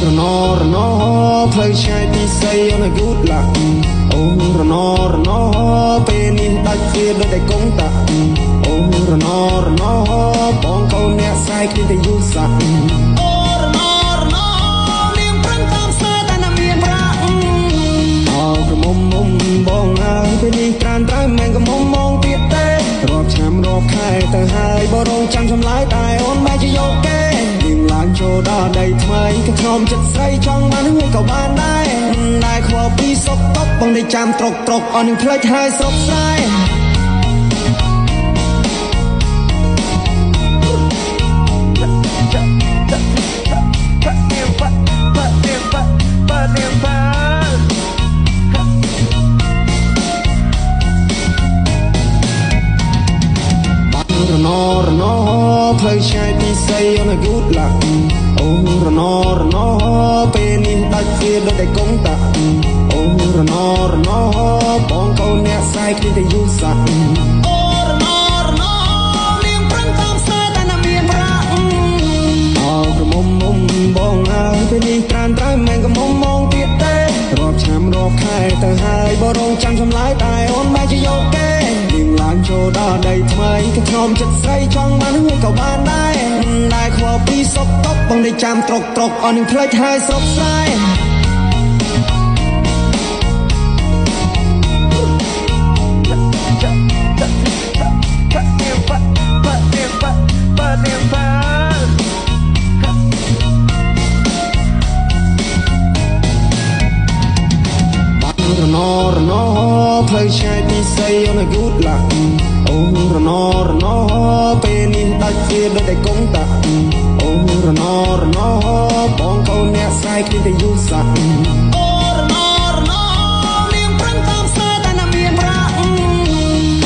រណរណផ្លូវឆ្ងាយពីស័យអូន good luck អូរណរណពេលនេះដាច់វាដូចតែកុងតាក់អូរណរណបងកូនអ្នកស្រែគ្មានតែយូសាក់អូរណរណនាងប្រឹងតាមស្នេហ៍តែណាមានប្រាក់អោក្រមុំមុំបងហើយពេលនេះត្រានត្រៃមិនក៏មុំមងទៀតទេរាប់ឆ្នាំរាប់ខែទៅហើយបរងចាំចម្លើយតែអូនបែរជាយកគេនាងឡើងចូលដល់ដីថ្មីក៏ធ្នមចិត្តស្រីចង់បានហើយក៏បានដែរដែរខ្វល់ពីសុកតុកបងได้ចាំត្រុកត្រុកអស់នឹងផ្លេចហើយស្រុកស្រែរណរណផ្លូវឆ្ងាយពីស័យអូន good luck អូរណរណពេលនេះដាច់វាដូចតែកុងតាក់អូរណរណបងកូនអ្នកស្រែគ្មានតែយូសាក់អូរណរណនាងប្រឹងតាមស្នេហ៍តែណាមានប្រាក់អោក្រមុំមុំបងហើយពេលនេះត្រានត្រៃមិនក៏មុំមងទៀតទេរាប់ឆ្នាំរាប់ខែទៅហើយបរងចាំចម្លើយតែអូនបែរជាយកគេនាងឡើងចូលដល់ដីថ្មីក៏ធ្នមចិត្តស្រីចង់បានហើយក៏បានដែរដែរខ្វល់ពីសុកតុកបងได้ចាំត្រុកត្រុកអស់នឹងផ្លេចហើយស្រុកស្រែរណរណផ្លូវឆ្ងាយពីស័យអូន good luck អូរណរណពេលនេះដាច់វាដូចតែកុងតាក់អូរណរណបងកូនអ្នកស្រែគ្មានតែយូសាក់អូរណរណនាងប្រឹងតាមស្នេហ៍តែណាមានប្រាក់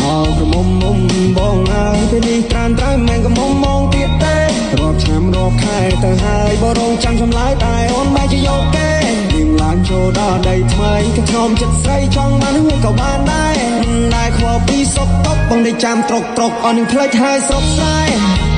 អោក្រមុំមុំបងហើយពេលនេះត្រានត្រៃមិនក៏មុំមងទៀតទេរាប់ឆ្នាំរាប់ខែទៅហើយបរងចាំចម្លើយតែអូនបែរជាយកគេនាងឡើងចូលដល់ដីថ្មីក៏ធ្នមចិត្តស្រីចង់បានហើយក៏បានដែរដែរខ្វល់ពីសុកតុកបងได้ចាំត្រុកត្រុកអស់នឹងផ្លេចហើយស្រុកស្រែ